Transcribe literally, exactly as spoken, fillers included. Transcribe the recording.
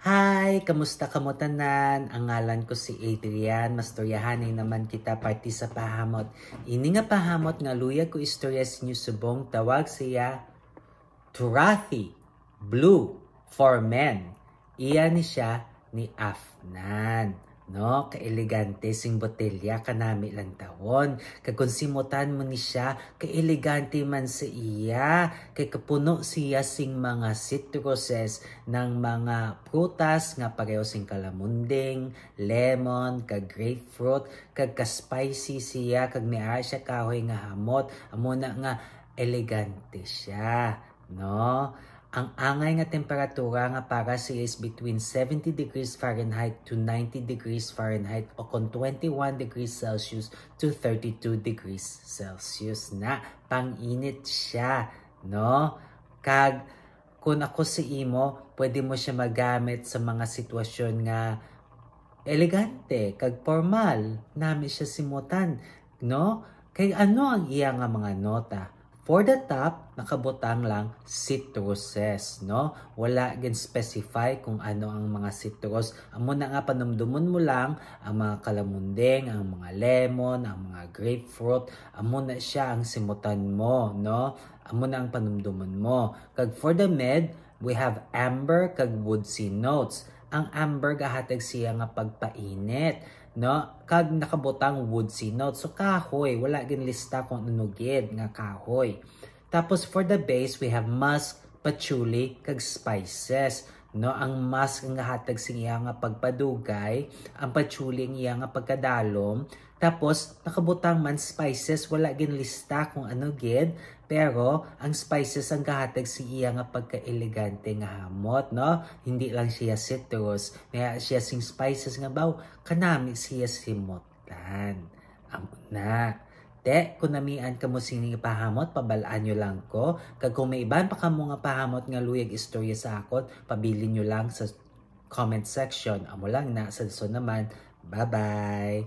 Hi! Kamusta kamo tanan? Ang ngalan ko si Adrian. Mastoryahanay naman kita parte sa pahamot. Ini nga pahamot nga luyag ko istorya sa inyo subong tawag siya Turathi Blue for Men. Iya ni siya ni Afnan. No, kaelegante sing botelya, kanami lang tawon. Kag kung simutan mo ni siya, kaelegante man sa iya. Kay kapuno siya sing mga citruses, ng mga prutas nga pareho sing kalamunding, lemon, kag grapefruit, kag ka-spicy siya, kag may ara siya kahoy nga hamot. Amo na nga elegante siya, no? Ang angay nga temperatura nga para siya is between seventy degrees Fahrenheit to ninety degrees Fahrenheit o kon twenty-one degrees Celsius to thirty-two degrees Celsius na. Panginit siya, no? Kag kung ako sa imo, pwede mo siya magamit sa mga sitwasyon nga elegante kag formal. Nami siya simutan, no? Kay ano ang iya nga mga nota? For the top, nakabutang lang citruses, no? Wala gin-specify kung ano ang mga citrus. Amo na nga, panumdumon mo lang ang mga kalamunding, ang mga lemon, ang mga grapefruit. Amo na siya ang simutan mo, no? Amo na ang panumdumon mo. Kag for the mid, we have amber kag woodsy notes. Ang amber gahatag siya nga pagpainit, no? Kag nakabutang woodsy notes. So kahoy, wala gin lista kung ano gid nga kahoy. Tapos for the base, we have musk, patchouli, kag spices. No, ang musk ang gahatag sing iya nga pagpadugay, ang patchouli ang iya nga pagkadalom, tapos nakabutang man spices, wala gin lista kung ano gid, pero ang spices ang gahatag sing iya nga pagka-elegante nga hamot, no? Hindi lang siya citrus, may siya sing spices nga baw, kanami siya simutan. Amo na. Te, kung namian kamo sini nga pahamot, pabal-an nyo lang ko. Kag kung may iban pa kamo nga pahamot nga luyag istorya sa akon, pabilin nyo lang sa comment section. Amo lang na, sa sunod naman. Bye-bye!